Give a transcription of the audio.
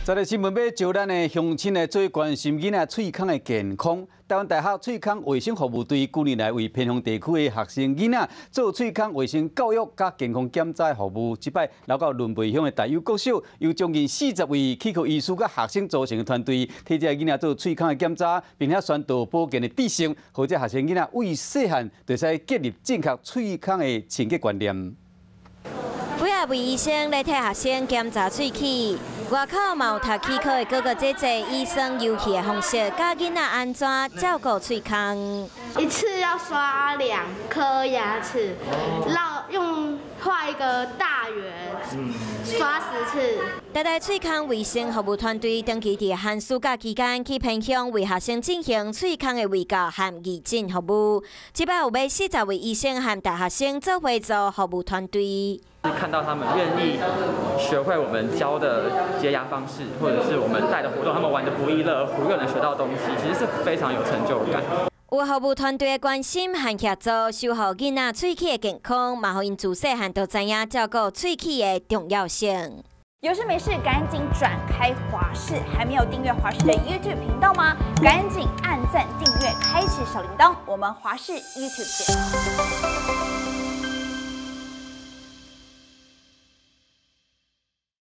這个新聞欲招咱的鄉親來做關心囡仔喙空的健康。臺灣大學喙空衛生服務隊舊年來為偏鄉地區的學生囡仔做喙空衛生教育佮健康檢查的服務。這擺來到崙背鄉的大有國小，由將近40位齒科醫師佮學生組成的團隊，替這个囡仔做喙空的檢查，並且宣導保健的知識，予這學生囡仔為細漢就會使建立正確喙空的清潔觀念。幾仔位醫生來替學生檢查喙齒，外口嘛有讀齒科的哥哥姐姐，醫生遊戲的方式教囡仔按怎照顧喙空。一次要刷兩顆牙齒，繞用畫一個大圓，刷10次。台大喙空衛生服務團隊長期佇寒暑假期間去偏鄉為學生進行喙空的衛教和義診服務。這擺有欲40位醫生和大學生做伙做服務團隊。看到他們願意學會我們教的潔牙方式，或者是我們帶的活動，他們玩得不亦樂乎，又能學到東西，其實是非常有成就感。有服務團隊的關心和協助，守護囡仔喙齒的健康，嘛予𪜶自細漢就知影照顧喙齒的重要性。有事沒事趕緊轉開華視，還沒有訂閱華視的 YouTube 頻道嗎？趕緊按讚訂閱，開啟小鈴鐺。我們華視 YouTube 見。